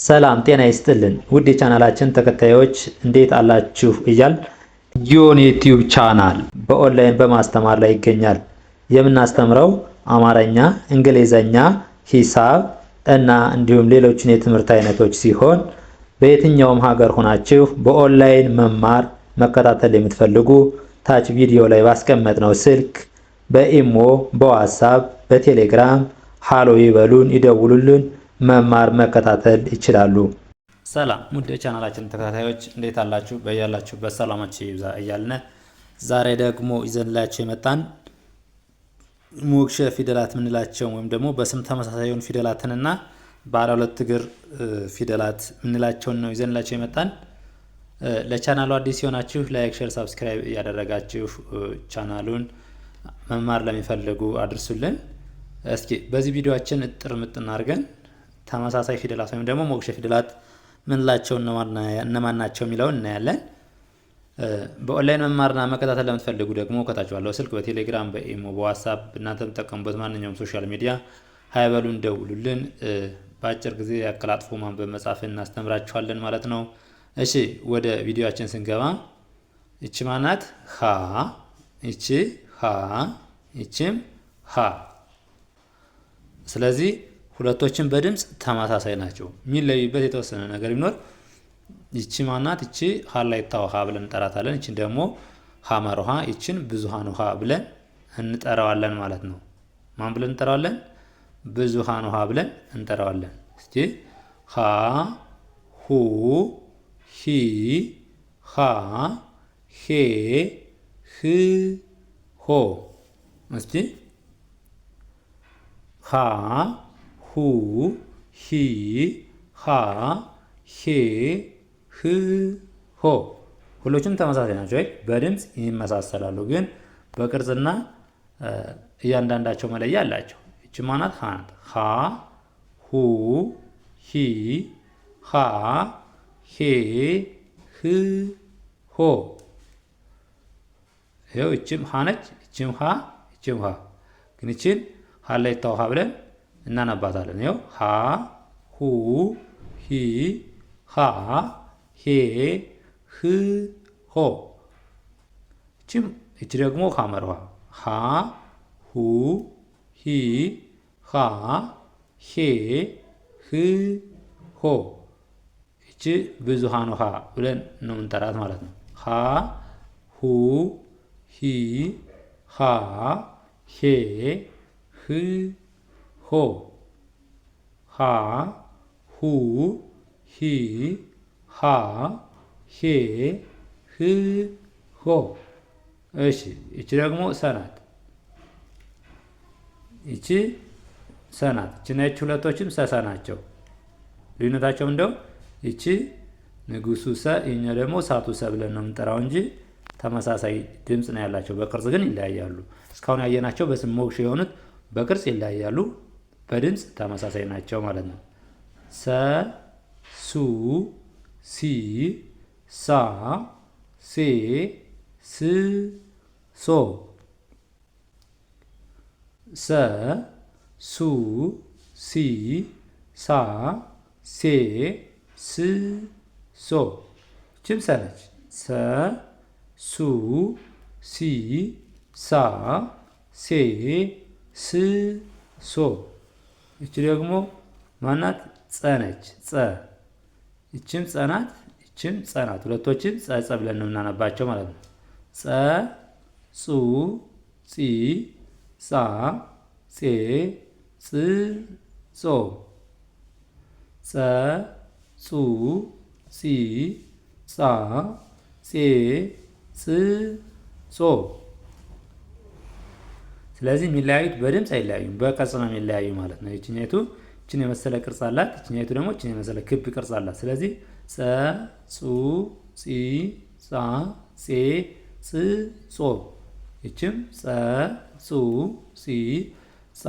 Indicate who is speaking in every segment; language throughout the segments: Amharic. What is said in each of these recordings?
Speaker 1: ሰላም ጤና ይስጥልን ውድ የቻናላችን ተከታዮች፣ እንዴት አላችሁ? እያል ጊዮን ዩቲዩብ ቻናል በኦንላይን በማስተማር ላይ ይገኛል። የምናስተምረው አማርኛ፣ እንግሊዘኛ፣ ሂሳብ እና እንዲሁም ሌሎችን የትምህርት አይነቶች ሲሆን በየትኛውም ሀገር ሆናችሁ በኦንላይን መማር መከታተል የምትፈልጉ ታች ቪዲዮ ላይ ባስቀመጥነው ስልክ በኢሞ፣ በዋትሳፕ፣ በቴሌግራም ሃሎ ይበሉን፣ ይደውሉልን፣ መማር መከታተል ይችላሉ። ሰላም ውድ የቻናላችን ተከታታዮች፣ እንዴት አላችሁ? በያላችሁበት ሰላማችሁ ይብዛ እያልን ዛሬ ደግሞ ይዘንላችሁ የመጣን ሞክሼ ፊደላት የምንላቸው ወይም ደግሞ በስም ተመሳሳይ የሆኑ ፊደላትንና ባለ ሁለት እግር ፊደላት የምንላቸውን ነው ይዘንላችሁ የመጣን። ለቻናሉ አዲስ የሆናችሁ like፣ share፣ subscribe እያደረጋችሁ ቻናሉን መማር ለሚፈልጉ አድርሱልን። እስኪ በዚህ ቪዲዮአችን እጥር ምጥን አድርገን ተመሳሳይ ፊደላት ወይም ደግሞ ሞክሼ ፊደላት ምንላቸው እነማን ናቸው የሚለውን እናያለን። በኦንላይን መማርና መከታተል ለምትፈልጉ ደግሞ ከታች ባለው ስልክ በቴሌግራም፣ በኢሞ፣ በዋትሳፕ እናንተ የምትጠቀሙበት ማንኛውም social media hi በሉን፣ ደውሉልን። በአጭር ጊዜ አቀላጥፎ ማንበብ መጻፍ እናስተምራችኋለን ማለት ነው። እሺ፣ ወደ ቪዲዮአችን ስንገባ እቺ ማናት? ሀ። እቺ ሀ፣ እቺም ሀ። ስለዚህ ሁለቶችን በድምፅ ተመሳሳይ ናቸው። የሚለዩበት የተወሰነ ነገር ቢኖር ይቺ ማናት? ይቺ ሀላይታ ውሃ ብለን እንጠራታለን። ይቺን ደግሞ ሀመር ውሃ፣ ይቺን ብዙሃን ውሃ ብለን እንጠራዋለን ማለት ነው። ማን ብለን እንጠራዋለን? ብዙሃን ውሃ ብለን እንጠራዋለን። እስቲ ሀ፣ ሁ፣ ሂ፣ ሃ፣ ሄ፣ ህ፣ ሆ። እስቲ ሃ፣ ሁ፣ ሂ፣ ሃ፣ ሄ፣ ህ፣ ሆ። ሁሎችም ተመሳሳይ ናቸው። በድምፅ ይመሳሰላሉ፣ ግን በቅርጽና እያንዳንዳቸው መለያ አላቸው። ይቺ ማናት? ሀ ናት። ሀ፣ ሁ፣ ሂ፣ ሃ፣ ሄ፣ ህ፣ ሆ። ይኸው ይቺም ሀ ነች፣ ይቺም ሀ፣ ይቺም ሀ። ግን ይቺን ሀላይታ ውሃ ብለን እናነባታለን። ይኸው ሀ፣ ሁ፣ ሂ፣ ሃ፣ ሄ፣ ህ፣ ሆ። ይቺም ይቺ ደግሞ ሐመር ውሃ ሀ፣ ሁ፣ ሂ፣ ሃ፣ ሄ፣ ህ፣ ሆ። ይቺ ብዙሃን ውሃ ብለን ነው የምንጠራት ማለት ነው። ሀ፣ ሁ፣ ሂ፣ ሃ፣ ሄ፣ ህ፣ ሆ። ሃ፣ ሁ፣ ሂ፣ ሃ፣ ሄ፣ ህ፣ ሆ። እሺ፣ ይቺ ደግሞ ሰ ናት። ይቺ ሰ ናት። ይቺ ነች። ሁለቶችም ሰሰ ናቸው። ልዩነታቸው እንደው ይቺ ንጉሱ ሰ፣ ይህኛው ደግሞ ሳቱ ሰ ብለን ነው የምንጠራው እንጂ ተመሳሳይ ድምፅ ነው ያላቸው። በቅርጽ ግን ይለያያሉ። እስካሁን ያየናቸው በስም ሞክሼ የሆኑት በቅርጽ ይለያያሉ፣ በድምፅ ተመሳሳይ ናቸው ማለት ነው። ሰ፣ ሱ፣ ሲ፣ ሳ፣ ሴ፣ ስ፣ ሶ። ሰ፣ ሱ፣ ሲ፣ ሳ፣ ሴ፣ ስ፣ ሶ። ይችም ሰ ነች። ሰ፣ ሱ፣ ሲ፣ ሳ፣ ሴ፣ ስ፣ ሶ። ይቺ ደግሞ ማናት? ጸ ነች። ጸ። ይችም ጸ ናት። ይችም ጸ ናት። ሁለቶችም ጸ ጸ ብለን ነው የምናነባቸው ማለት ነው። ጸ፣ ጹ፣ ጺ፣ ጻ፣ ጼ፣ ጽ፣ ጾ። ጸ፣ ጹ፣ ጺ፣ ጻ፣ ጼ፣ ጽ፣ ጾ። ስለዚህ የሚለያዩት በድምፅ አይለያዩም፣ በቅርጽ ነው የሚለያዩ ማለት ነው። ይችኛይቱ ይችን የመሰለ ቅርጽ አላት፣ ይችኛይቱ ደግሞ ይችን የመሰለ ክብ ቅርጽ አላት። ስለዚህ ጸ፣ ጹ፣ ጺ፣ ጻ፣ ጼ፣ ጽ፣ ጾ። ይችም ጸ፣ ጹ፣ ጺ፣ ጻ፣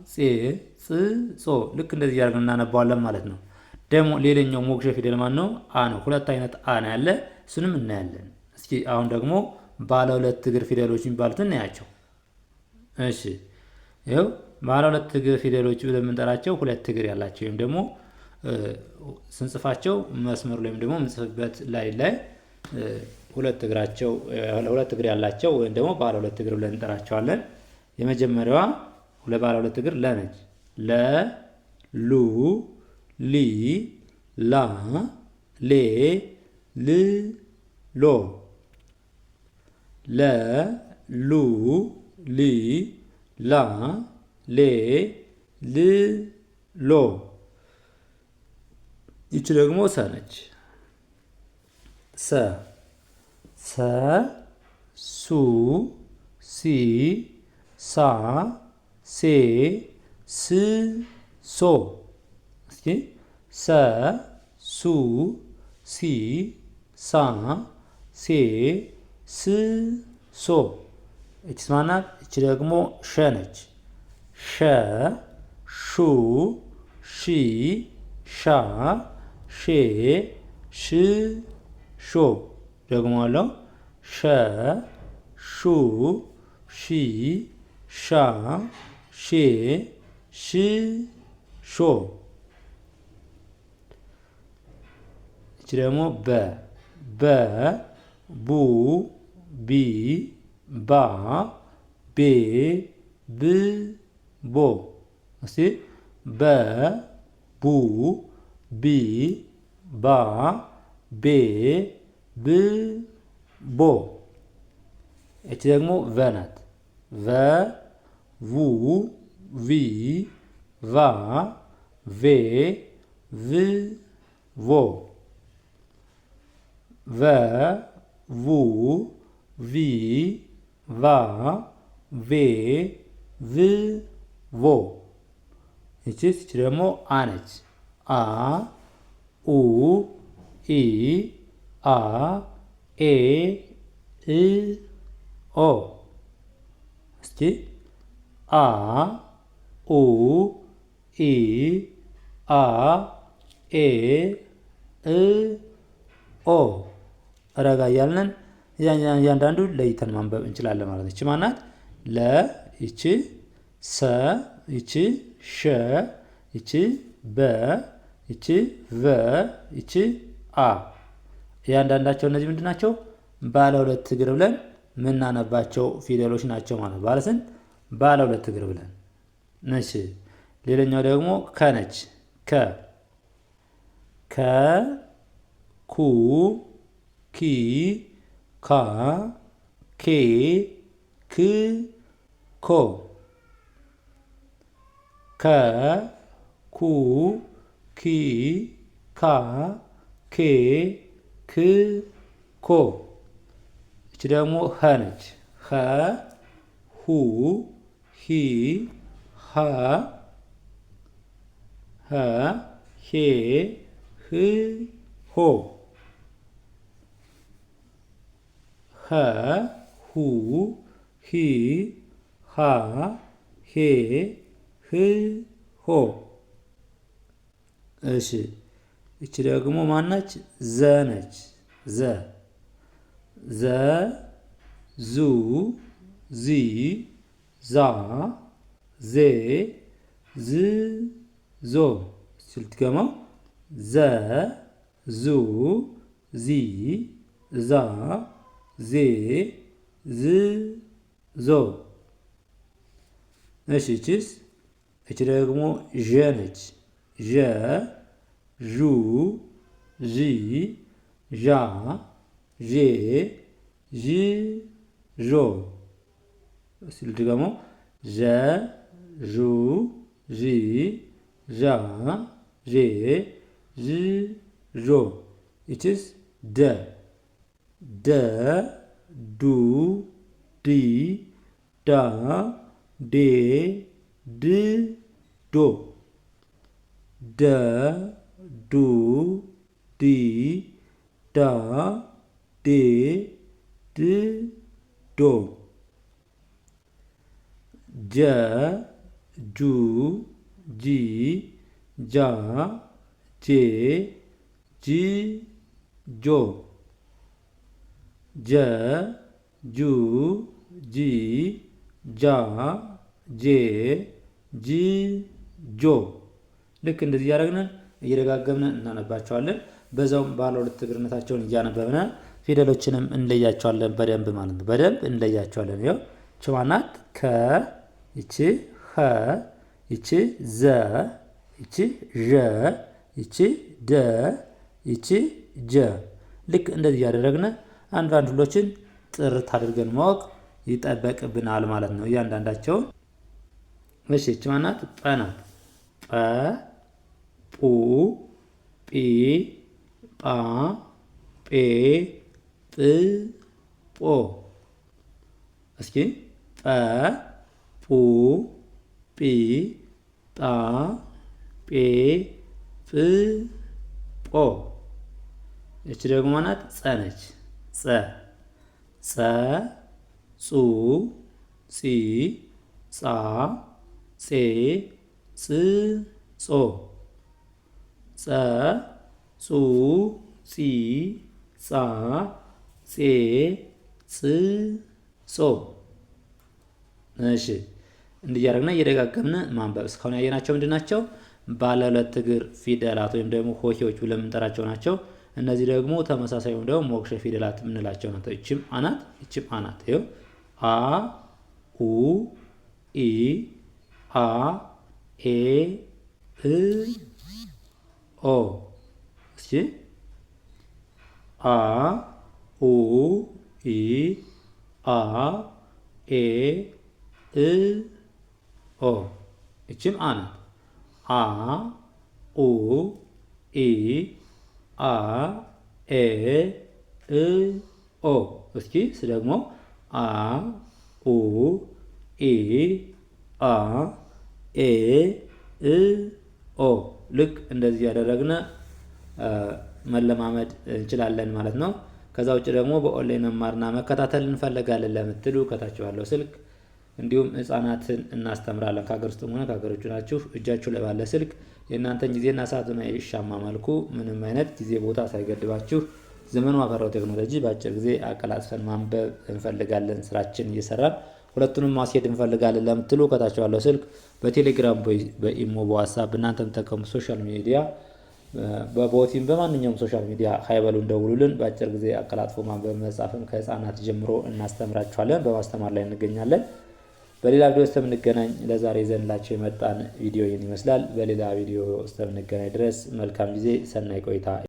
Speaker 1: ጼ፣ ጽ፣ ጾ። ልክ እንደዚህ እያደረግን እናነባዋለን ማለት ነው። ደግሞ ሌላኛው ሞክሼ ፊደል ማን ነው? አ ነው። ሁለት አይነት አ ነው ያለ፣ እሱንም እናያለን። እስኪ አሁን ደግሞ ባለ ሁለት እግር ፊደሎች የሚባሉትን እናያቸው። እሺ፣ ይኸው ባለ ሁለት እግር ፊደሎች ብለን የምንጠራቸው ሁለት እግር ያላቸው ወይም ደግሞ ስንጽፋቸው መስመሩ ወይም ደግሞ የምንጽፍበት ላይ ላይ ሁለት እግራቸው ሁለት እግር ያላቸው ወይም ደግሞ ባለ ሁለት እግር ብለን እንጠራቸዋለን። የመጀመሪያዋ ባለ ሁለት እግር ለ ነች። ለ፣ ሉ፣ ሊ፣ ላ፣ ሌ፣ ል፣ ሎ። ለ፣ ሉ፣ ሊ፣ ላ፣ ሌ፣ ል፣ ሎ። ይቺ ደግሞ ሰ ነች። ሰ ሰ፣ ሱ፣ ሲ፣ ሳ፣ ሴ፣ ስ፣ ሶ። እስኪ ሰ፣ ሱ፣ ሲ፣ ሳ፣ ሴ፣ ስ፣ ሶ። እቺስ ማናት? እቺ ደግሞ ሸ ነች። ሸ፣ ሹ፣ ሺ፣ ሻ፣ ሼ፣ ሽ፣ ሾ። ደግሞ አለው ሸ፣ ሹ፣ ሺ፣ ሻ፣ ሼ፣ ሽ፣ ሾ። እቺ ደግሞ በ በ፣ ቡ፣ ቢ፣ ባ፣ ቤ፣ ብ፣ ቦ። እስቲ በ፣ ቡ፣ ቢ፣ ባ፣ ቤ፣ ብ፣ ቦ። እቺ ደግሞ ቨ ናት። ቨ፣ ቡ፣ ቪ፣ ቫ፣ ቬ፣ ቭ፣ ቮ። ቨ፣ ቡ፣ ቪ፣ ቫ፣ ቬ፣ ቭ፣ ቮ። ይቺ ደግሞ አ ነች። አ፣ ኡ፣ ኢ፣ አ፣ ኤ፣ እ፣ ኦ። እስኪ አ፣ ኡ፣ ኢ፣ አ፣ ኤ፣ እ፣ ኦ። ረጋ እያልን እያንዳንዱ ለይተን ማንበብ እንችላለን ማለት ነው። ይቺ ማናት? ለ፣ ይቺ ሰ፣ ይቺ ሸ፣ ይቺ በ፣ ይቺ ቨ፣ ይቺ አ። እያንዳንዳቸው እነዚህ ምንድን ናቸው? ባለ ሁለት እግር ብለን ምናነባቸው ፊደሎች ናቸው ማለት ነው። ባለ ስንት? ባለ ሁለት እግር ብለን። እሺ፣ ሌላኛው ደግሞ ከ ነች። ከ ከ፣ ኩ፣ ኪ፣ ካ፣ ኬ፣ ክ፣ ኮ። ከ፣ ኩ፣ ኪ፣ ካ፣ ኬ፣ ክ፣ ኮ። እቺ ደግሞ ኸ ነች። ኸ፣ ሁ፣ ሂ፣ ሃ፣ ሀ፣ ሄ፣ ህ፣ ሆ። ኸ፣ ሁ፣ ሂ፣ ሃ፣ ሄ፣ ህ፣ ሆ። እሺ፣ እቺ ደግሞ ማናች? ዘ ነች። ዘ ዘ፣ ዙ፣ ዚ፣ ዛ፣ ዜ፣ ዝ፣ ዞ። ስልትገመው ዘ፣ ዙ፣ ዚ፣ ዛ፣ ዜ፣ ዝ፣ ዞ። እሺ፣ እቺስ? እቺ ደግሞ ዠ ነች። ዠ፣ ዡ፣ ዢ፣ ዣ፣ ዤ፣ ዥ፣ ዦ። እስኪ ልድገመው። ዠ፣ ዡ፣ ዢ፣ ዣ፣ ዤ፣ ዥ፣ ዦ። ይቺስ ደ ደ፣ ዱ፣ ዲ፣ ዳ፣ ዴ፣ ድ፣ ዶ። ደ፣ ዱ፣ ዲ፣ ዳ፣ ዴ፣ ድ፣ ዶ። ጀ፣ ጁ፣ ጂ፣ ጃ፣ ጄ፣ ጅ፣ ጆ። ጀ፣ ጁ፣ ጂ፣ ጃ፣ ጄ፣ ጅ፣ ጆ። ልክ እንደዚህ እያደረግን እየደጋገምን እናነባቸዋለን። በዛውም ባለ ሁለት እግርነታቸውን እያነበብን ፊደሎችንም እንለያቸዋለን በደንብ ማለት ነው። በደንብ እንለያቸዋለን። ይኸው ይቺ ማናት? ከ፣ ይቺ ኸ፣ ይቺ ዘ፣ ይቺ ዠ፣ ይቺ ደ፣ ይቺ ጀ። ልክ እንደዚህ እያደረግን አንዳንድ ሁሎችን ጥርት አድርገን ማወቅ ይጠበቅብናል ማለት ነው እያንዳንዳቸውን። እሺ ይቺ ማናት? ጰ ናት። ጰ፣ ጱ፣ ጲ፣ ጳ፣ ጴ፣ ጵ፣ ጶ። እስኪ ጰ፣ ጱ፣ ጲ፣ ጳ፣ ጴ፣ ጵ፣ ጶ። እቺ ደግሞ ማናት? ጸ ነች። ጸ ጸ፣ ጹ፣ ጺ፣ ጻ፣ ጼ፣ ጽ፣ ጾ። ጸ፣ ጹ፣ ጺ፣ ጻ፣ ጼ፣ ጽ፣ ጾ። እሺ እንዲህ እያደረግን እየደጋገምን ማንበብ። እስካሁን ያየናቸው ምንድን ናቸው? ባለ ሁለት እግር ፊደላት ወይም ደግሞ ሆሄዎች ብለን የምንጠራቸው ናቸው። እነዚህ ደግሞ ተመሳሳይ ወይም ደግሞ ሞክሼ ፊደላት የምንላቸው ናቸው። ይችም አናት፣ ይችም አናት። ይኸው አ፣ ኡ፣ ኢ፣ አ፣ ኤ፣ እ፣ ኦ። እስኪ አ፣ ኡ፣ ኢ፣ አ፣ ኤ፣ እ፣ ኦ። ይችም አ ናት። አ፣ ኡ፣ ኢ፣ አ፣ ኤ፣ እ፣ ኦ። እስኪ ደግሞ አ፣ ኡ፣ ኢ፣ አ፣ ኤ፣ እ፣ ኦ። ልክ እንደዚህ ያደረግነ መለማመድ እንችላለን ማለት ነው። ከዛ ውጭ ደግሞ በኦንላይን መማርና መከታተል እንፈልጋለን ለምትሉ ከታች ባለው ስልክ እንዲሁም ሕፃናትን እናስተምራለን። ከሀገር ውስጥም ሆነ ከሀገር ውጭ ናችሁ እጃችሁ ላይ ባለ ስልክ የእናንተን ጊዜና ሰዓት በማይሻማ መልኩ ምንም አይነት ጊዜ ቦታ ሳይገድባችሁ ዘመኑ ባፈራው ቴክኖሎጂ በአጭር ጊዜ አቀላጥፈን ማንበብ እንፈልጋለን። ስራችን እየሰራን ሁለቱንም ማስሄድ እንፈልጋለን ለምትሉ ከታች ባለው ስልክ በቴሌግራም፣ በኢሞ፣ በዋትሳፕ እናንተ የምትጠቀሙ social media በቦቲም በማንኛውም social media hi በሉን ደውሉልን። በአጭር ጊዜ አቀላጥፎ ማንበብ መጻፍም ከህፃናት ጀምሮ እናስተምራችኋለን። በማስተማር ላይ እንገኛለን። በሌላ ቪዲዮ እስከምንገናኝ ለዛሬ ይዘንላችሁ የመጣን ቪዲዮ ይህን ይመስላል። በሌላ ቪዲዮ እስከምንገናኝ ድረስ መልካም ጊዜ፣ ሰናይ ቆይታ።